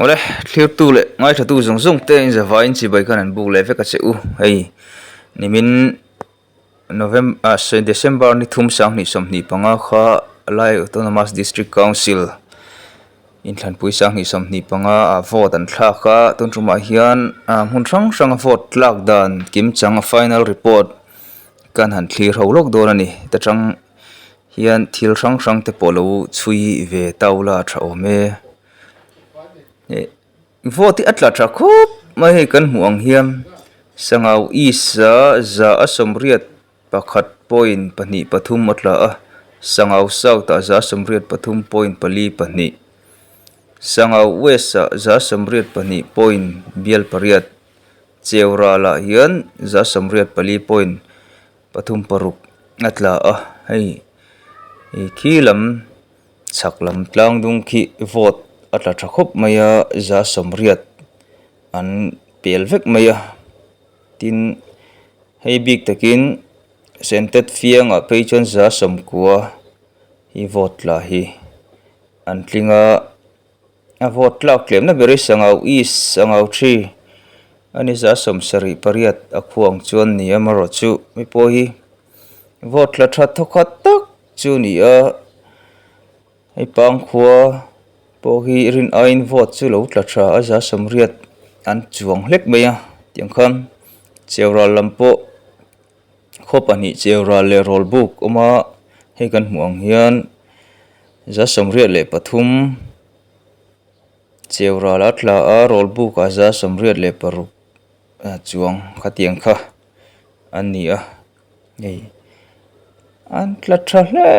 Awle thlirtu leh ngaithatu zawng zawng te in zavaiin chibai khan an buk leh vek a che u hei nimin November ah December ni thum sanghnih 25 kha Lai Autonomous District Council inthlanpui sanghnih 25 ah vote an thlak a tun tumah hian ah hmun hrang hrang a vote tlak dan kim chang a final report kan han thlir ho lawk dawn a ni ta tang hian thil hrang hrang te pawh lo chhui ve tau la a tha awm e eh vote hi a tla tha khawp mai hei kan hmuh ang hian sangau east a za a sawmriat pakhat point pahnih pathum a tla a sangau south ah za sawmriat pathum point pali pahnih sangau west ah za sawmriat pahnih point bial pariat cheu ralah hian za sawmriat pali point pathum paruk a tla a hei ih khi lam chhak lam tlang dung khi vote a tla tha khawp mai a za sawmriat an pel vek mai a tin hei bik takin sentet fiangah phei chuan za sawmkua hi vote tla hi an tling a. A vote tlak tlemna ber hi Sangau East, Sangau 3 a ni za 78 a khuang chuan ni amaherawhchu mi pawh hi vote tla tha thawkhat tak chu ni a, hei Pangkhua pawh hi rin aiin vote chu lo tla tha a za 80 an chuang hlek mai a tiang khan Cheural lam pawh khaw pahnih Cheural leh Rawlbuk awm a hei kan hmuh ang hian za 83 Cheural a tla a Rawlbuk ah za 86 a chuang khatiang kha a ni a hei an tla tha hle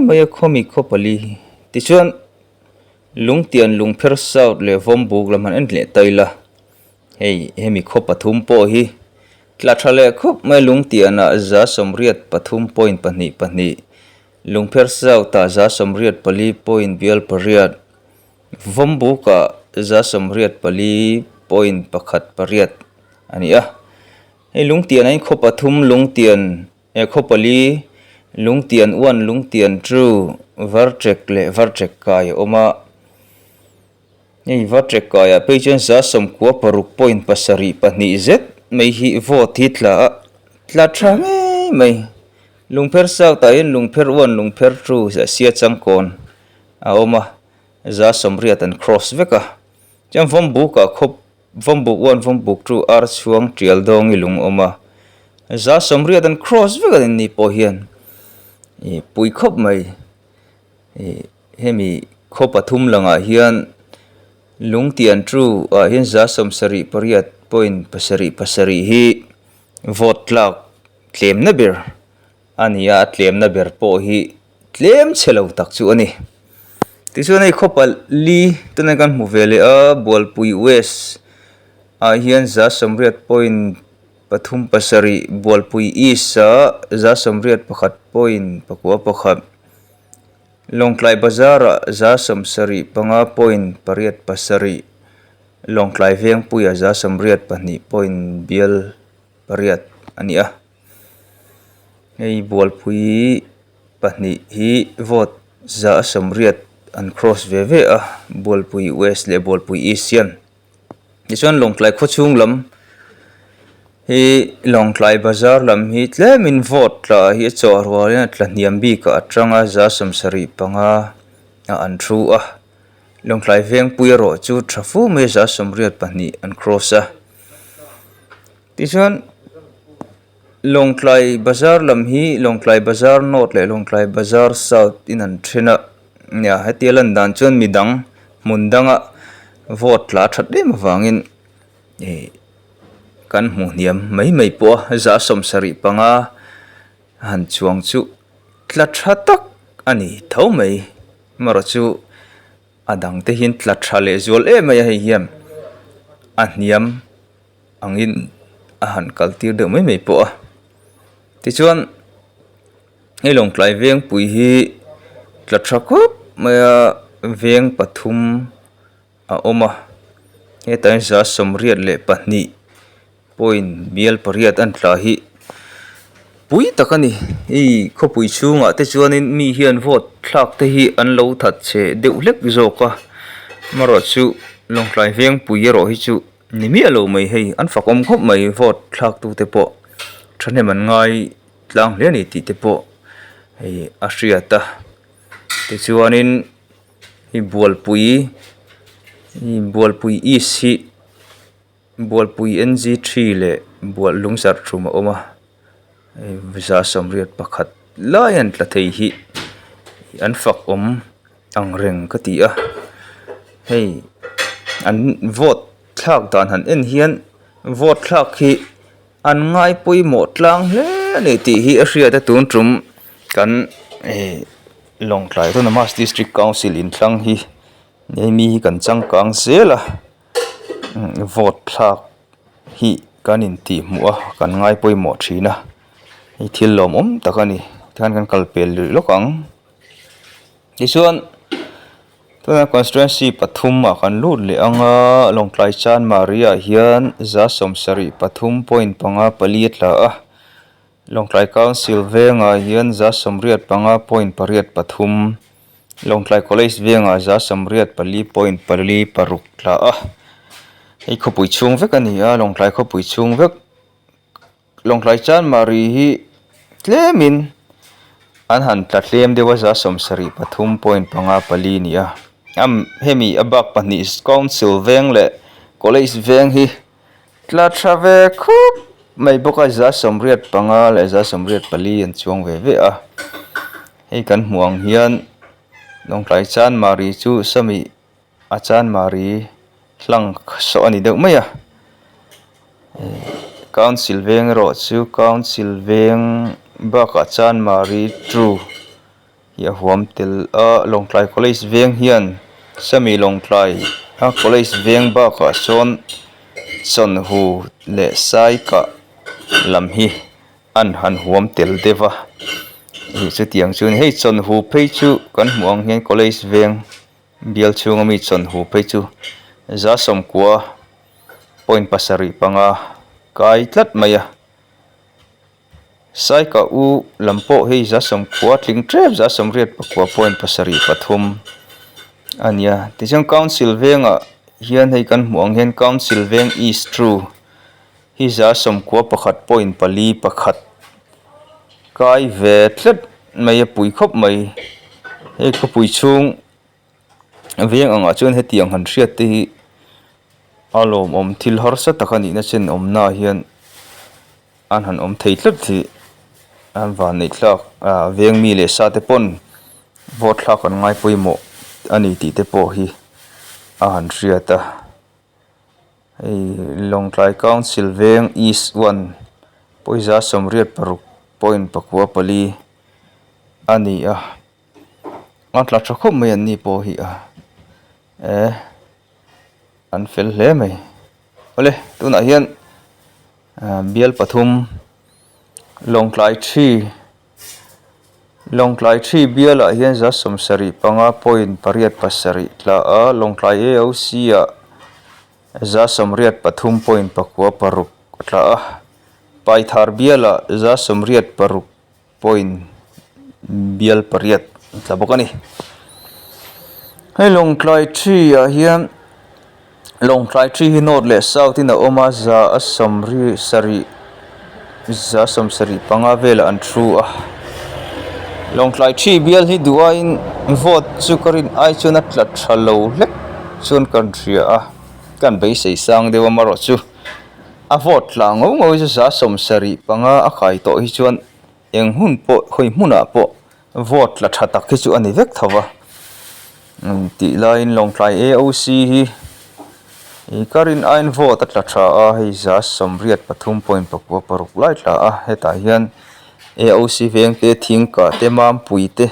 mai a khawmi khaw pali hi tichuan Lungtian Lungpher South leh Vawmbuk lam han en leh ta ila. Hei hemi khaw pathum pawh hi tla tha leh khawp mai lungtianah za 83 point pahnih pahnih Lungpher South ah za 84 point bial pariat Vawmbuk ah za 84 point pakhat pariat a ni a. Hei lungtianah hian khaw pathum lungtian eh khaw pali lungtian one lungtian two varṭek leh varṭek kai a awm a. Hei va trek kaiah phei chuan za 96 point pasarih pahnih zet mai hi vote hi tla a tla tha ngei mai. Lungpher south ah hian lungpher one lungpher two zah sia changkawn a awm a za 80 an cross vek a chuan vawmbuk ah khawp vawmbuk one vawmbuk two ar chhuang tial dawngi lung a awm a za 80 an cross vek a ni pawh hian ih pui khawp mai ih. Hemi khaw pathum langah hian lungtian two ah hian za 78 point pasarih pasarih hi vote tlak tlemna ber a ni a, a tlemna ber pawh hi tlem chhe lo tak chu a ni. Tichuan hei khaw pali tuna kan hmu ve leh a Bualpui West ah hian za 80 point pathum pasarih Bualpui East ah za 81 point pakua pakhat. Lawngtlai bazar ah za 75 point pariat pasarih, Lawngtlai vengpuiah za 82 point bial pariat a ni a. Hei bualpui pahnih hi vote za 80 an cross ve ve a, Bualpui West leh Bualpui East hian. Tichuan Lawngtlai khaw chhung lam hi Lawngtlai bazar lam hi tlemin vote tla hi a chawh rualin a tla hniam bikah a tang a za 75 ah an thu a Lawngtlai vengpui erawh chu tha fu mai a za 82 an cross a tichuan Lawngtlai bazar lam hi Lawngtlai bazar north leh Lawngtlai bazar south in an then a. Nia hetia lan dan chuan midang hmun danga vote tla that em avangin ih kan hmuh hniam mai mai pawh a za 75 han chuang chu tla tha tak a ni tho mai amaherawh chu a dang te hian tla tha leh zual em mai a hei hian a hniam angin a han kal tir deuh mai mai pawh a tichuan. Hei Lawngtlai vengpui hi tla tha khawp mai a veng pathum a awm a hetah hian za 82 point bial pariat an tla hi pui tak a ni hei khawpui chhungah te chuanin mi hian vote thlak te hi an lo that chhe deuh hlek zawk a. Amaherawh chu Lawngtlai Vengpui erawh hi chu ni miah lo mai hei an fakawm khawp mai vote thlak tu te pawh thahnem an ngai tlang hle a ni tih te pawh hei a hriat a tichuanin hei bualpui bualpui east hi bualpui N G three leh bual lungzarh thum a awm a hei za sawmriat pakhat lai an tla thei hi an fak awm ang reng ka ti a hei an vote thlak dan han en hian vote thlak hi an ngai pawimawh tlang hle a ni tih hi a hriat a tun tum kan ihh Lawngtlai Autonomous District Council inthlang hi hemi hi kan changkang zel a vote thlak hi kan intih hmuh a kan ngai pawimawh thin a hei thil lawmawm tak a ni tikhan kan kal pel rih lawk ang. Tichuan tuna constituency pathum ah kan lut leh ang a Lawngtlai Chanmari ah hian za sawmsarih pathum point panga pali a tla a Lawngtlai Council vengah hian za sawmriat panga point pariat pathum Lawngtlai College vengah za sawmriat pali point pali paruk tla a hei khawpui chhung vek a ni a Lawngtlai khawpui chhung vek. Lawngtlai Chanmari hi tlemin an han tla tlem deuh a za sawmsarih pathum point panga pali a ni a am hemi a bak pahnih council veng leh college veng hi tla tha ve khup mai bawk a za sawmriat panga leh za sawmriat pali an chuang ve ve a hei kan hmuh ang hian Lawngtlai Chanmari chu sawmi a chanmari hlang saw a ni deuh mai a council veng erawh chu council veng bakah chanmari two hi a huam tel a lawngtlai college veng hian sawmi lawngtlai a college veng bakah sawn chawnhu leh saikah lam hi an han huam tel deuh a ih chutiang chu a ni hei chawnhu phei chu kan hmuh ang hian college veng. Bial chhunga mi chawnhu phei chu za sawmkua point pasarih panga kai tlat mai a Saika u lam pawh hei za sawmkua tling tep za sawmriat pakua point pasarih pathum a ni a tichuan council vengah hian hei kan hmuh ang hian council veng east two hi za sawmkua pakhat point pali pakhat kai ve tlat mai a pui khawp mai hei khawpui chhung veng angah chuan hetiang han hriat te hi a lawmawm thil harsa tak a nihna chen awmna ah hian an han awm thei tlat hi an vanneih thlak ah veng mi leh sa te pawn vote thlak an ngai pawimawh a ni tih te pawh hi a han hriat a. Hei Lawngtlai Council veng East one pawisa sawmriat paruk point pakua pali a ni a a tla tha khawp mai an ni pawh hi a eh an fel hle mai awle tunah hian ah bial pathum Lawngtlai three Lawngtlai three bialah hian za sawmsarih panga point pariat pasarih tla a Lawngtlai A O C ah za sawmriat pathum point pakua paruk a tla a Paithar bialah za sawmriat paruk point bial pariat a tla bawk a ni. Hei Lawngtlai three ah hian Lawngtlai three hi north leh south in a awm a za a sawmri sarih za sawmsarih panga velah an thu a Lawngtlai three bial hi duh aiin vote chu ka rin ai chuan a tla tha lo hlek chuan ka hria a ka han beisei sang deuh a amaherawh chu a vote tla ngau ngau hi chu za sawmsarih panga a kai tawh hi chuan eng hun pawh hawi hmunah pawh vote tla tha tak hi chu a ni vek tho va tih laiin Lawngtlai A_O_C hi ih ka rin aiin vote a tla tha a hei za sawmriat pathum point pakua paruk lai tla a hetah hian A_O_C veng te thingkah te mampui te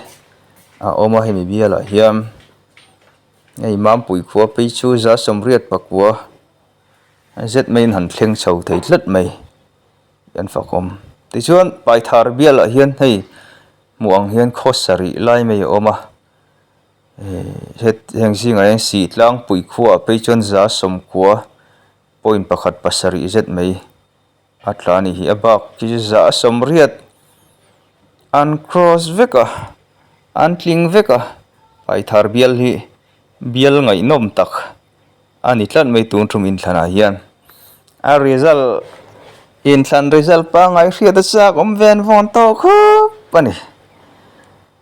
a awm a hemi bialah hian hei mampui khua phei chu za sawmriat pakua zet maiin han thleng chho thei tlat mai. An fakawm. Tichuan Paithar bialah hian hei hmuh ang hian khaw sarih lai mai a awm a het heng zingah hian sih tlangpui khuaah phei chuan za sawmkua point pakhat pasarih zet mai a tla a ni hi a bak khi chu za sawmriat an cross vek a an tling vek a Paithar bial hi. Bial ngaihnawm tak a ni tlat mai tun tum inthlanah hian a result inthlan result pangngai hriat a chak awm ven vawn tawh khawp a ni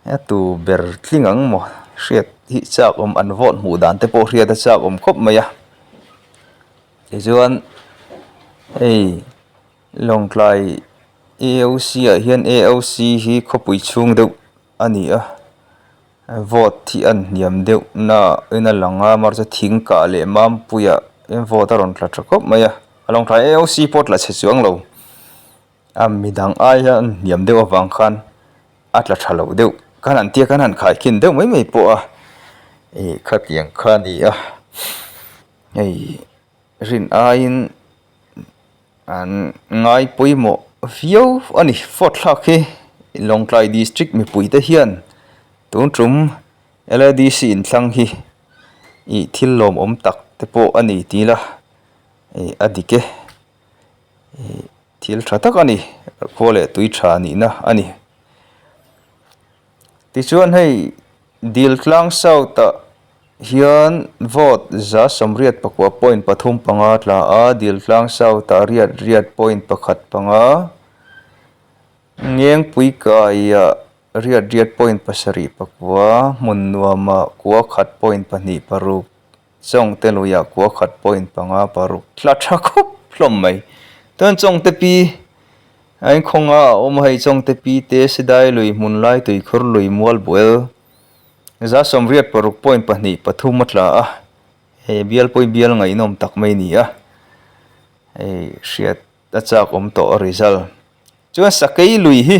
a tu ber tling ang maw hriat hi chak awm an vote hmuh dan te pawh hriat a chak awm khawp mai a tichuan hei Lawngtlai A_O_C ah hian A_O_C hi khawpui chhung deuh a ni a. Vote hi an hniam deuh na in a lang a mahse thing kah leh mampuiah hian vote a rawn tla tha khawp mai a a lo tha A O C pawh tla chhe chuang lo a midang ai hian an hniam deuh avang khan a tla tha lo deuh khan an tia khan han khaikhin deuh mai mai pawh a ih khatiang kha a ni a hei rin aiin an ngai pawimawh viau a ni vote thlak hi Lawngtlai district mipui te hian tun tum L A D C inthlang hi ih thil lawmawm tak te pawh a ni tih ila ih a dik e ih thil tha tak a ni khua leh tui tha nihna a ni tichuan hei Diltlang South ah hian vote 89 point 35 tla a, Diltlang South ah riat riat point pakhat panga, Ngengpui kaiah riat riat point pasarih pakua, hmun nuamah kua khat point pahnih paruk, Chawngte luiah kua khat point panga paruk tla tha khawp hlawm mai. Chuan Chawngte pi a inkhawnga a awm a hei Chawngte pi te Sidai lui hmun lai tuikhur lui mual buel 86 point pahnih pathum a tla a, hei bialpui bial ngaihnawm tak mai a ni a, hei hriat a chak awm tawh a result. Chuan sakei lui hi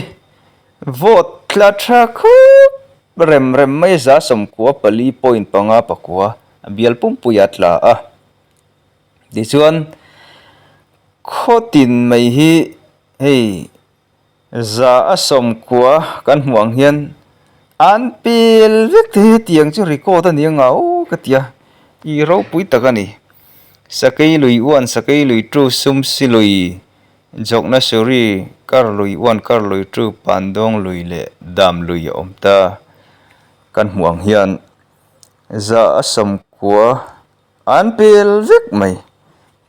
vote tla tha khup rem rem mai 94 point panga pakua a bial pumpui a tla a. Tichuan khaw tin mai hi hei 190 kan hmuh ang hian an pel vek thei hetiang chu record a ni anga aw ka ti a ih ropui tak a ni. Sakei lui uan sakei lui tu sum si lui Jawkna Suri, Kar lui uan kar lui chu Pandawng lui leh Dam lui a awm ta. Kan hmuh ang hian 190 an pel vek mai.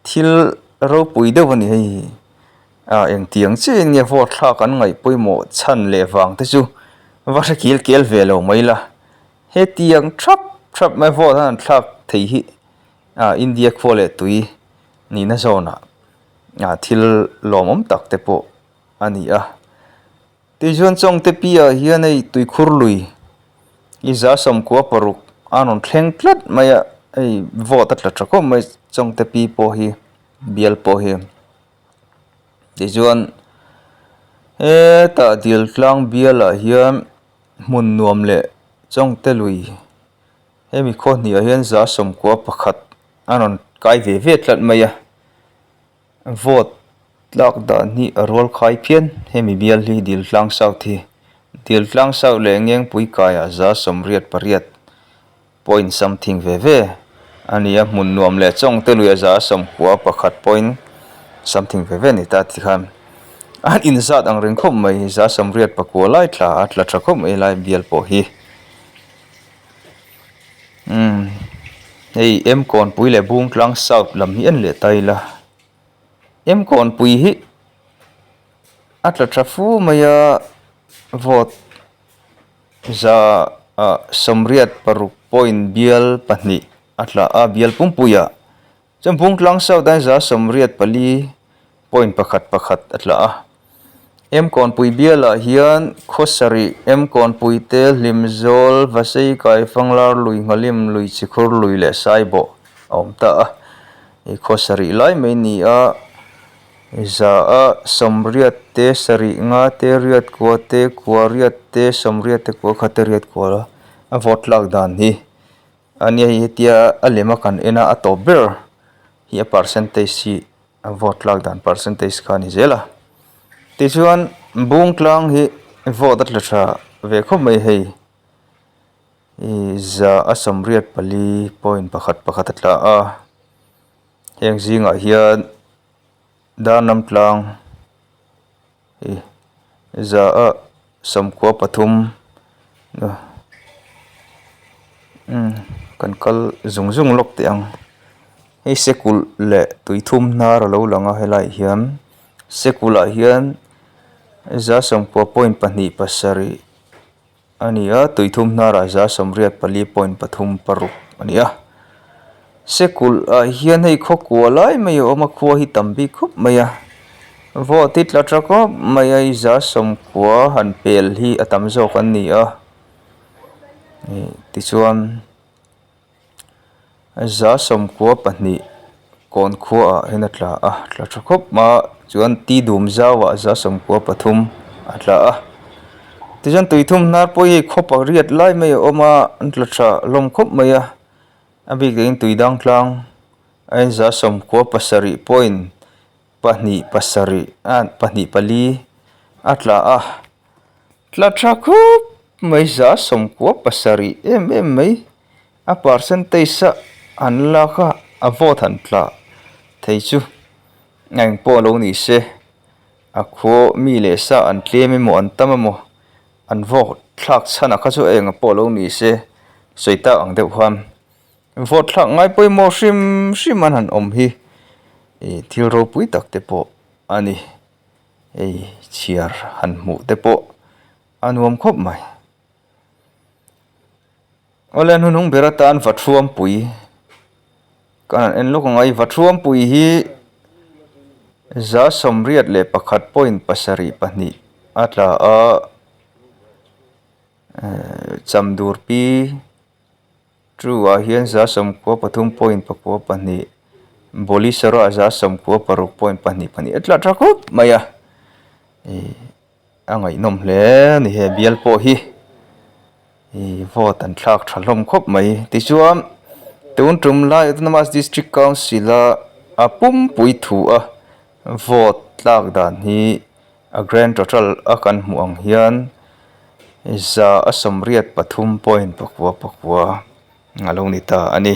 Thil ropui deuh a ni hei hi. Ah engtiang chiahin nge vote thlak an ngaih pawimawh chhan leh vang te chu va hre kil kel ve lo mai la. Hetiang thap thap mai vote an han thlak thei hi ah India khua leh tui nihna zawnah. ah thil lawmawm tak te pawh a ni a tichuan chawngte piahah hian hei tuikhur lui hi 96 a rawn thleng tlat mai a hei vote a tla tha khawp mai chawngte pi pawh hi bial pawh hi tichuan hetah dil tlang bialah hian hmun nuam leh chawngte lui hemi khaw hniah hian 91 a rawn kai ve ve tlat mai a vote tlak dan hi a rual khai phian hemi bial hi Diltlang South hi Diltlang South leh Ngengpui kaiah 88 point something ve ve a ni a hmun nuam leh chawngte lui a 91 point something ve ve a ni ta tikhan an inzat ang reng khawp mai 89 lai tla a tla tha khawp mai lai bial pawh hi. Umm hei M kawnpui leh Bungtlang South lam hi en leh ta ila M kawnpui hi a tla tha fu mai a vote za ah 86 point bial pahnih a tla a bial pumpui ah chuan Bungtlang South ah hian 84 point pakhat pakhat a tla a. M Kawnpui bialah hian khaw sarih M Kawnpui te Hlimzawl, Vasei Kai, Fanglar lui, Nghalim lui, Chikhur lui leh Saibawh a awm ta a. Hei khaw sarih lai mai ni a, za a 80 te, sarih nga te, riat kua te, kua riat te, 80 te, kua khat te, riat kua la a vote tlak dan hi a nia hei hetia a lem a kan en a a tawp ber hi a percentage hi a vote tlak dan percentage kha a ni zel a tichuan bung tlang hi vote a tla tha ve khawp mai hei ih 184 point pakhat pakhat a tla a heng zingah hian darnam tlang ih 93. Umm kan kal zung zung lawk teh ang hei sekulh leh tuithum hnar a lo lang a helaiah hian sekulh ah hian za sawmkua point pahnih pasarih a ni a tuithum hnarah za sawmriat pali point pathum paruk a ni a sekulh ah hian hei khaw kua lai mai a awm a khua hi tam bik khawp mai a vote hi tla tha khawp mai a hei za sawmkua han pel hi a tam zawk an ni a. Ih tichuan za sawmkua pahnih kawn khuaah hian a tla a tla tha khawp a chuan ti dum zauah za sawmkua pathum a tla a tichuan tui thum hnar pawh hi khaw pariat lai mai a awm a an tla tha hlawm khawp mai a a bik takin tui dang tlang a in za sawmkua pasarih pawhin pahnih pasarih ah pahnih pali a tla a. Tla tha khup mai za sawmkua pasarih em em mai a percentage a an lak a a vote han tla thei chu eng pawh lo ni se a khaw mi leh sa an tlem emaw an tam emaw an vote thlak chhan a kha chu eng pawh lo ni se sawi tak ang deuh khan vote thlak ngai pawimawh hrim hrim an han awm hi ih thil ropui tak te pawh a ni. Hei chhiar han hmuh te pawh a nuam khawp mai. Awle hnuhnung ber atan Vathuampui ka han en lawk ang a, Vathuampui hi za sawmriat leh pakhat point pasarih pahnih a tla a, ehh Chamdurpi. True ah hian za sawmkua pathum point pakua pahnih Bolisara za sawmkua paruk point pahnih pahnih a tla tha khawp mai a ih a ngaihnawm hle a ni he bial pawh hi ih vote an thlak tha hlawm khawp mai tichuan tun tum lai Autonomous District Council a a pumpui thu a vote tlak dan hi a grand total a kan hmuh ang hian za a sawmriat pathum point pakua pakua a lo ni ta a ni.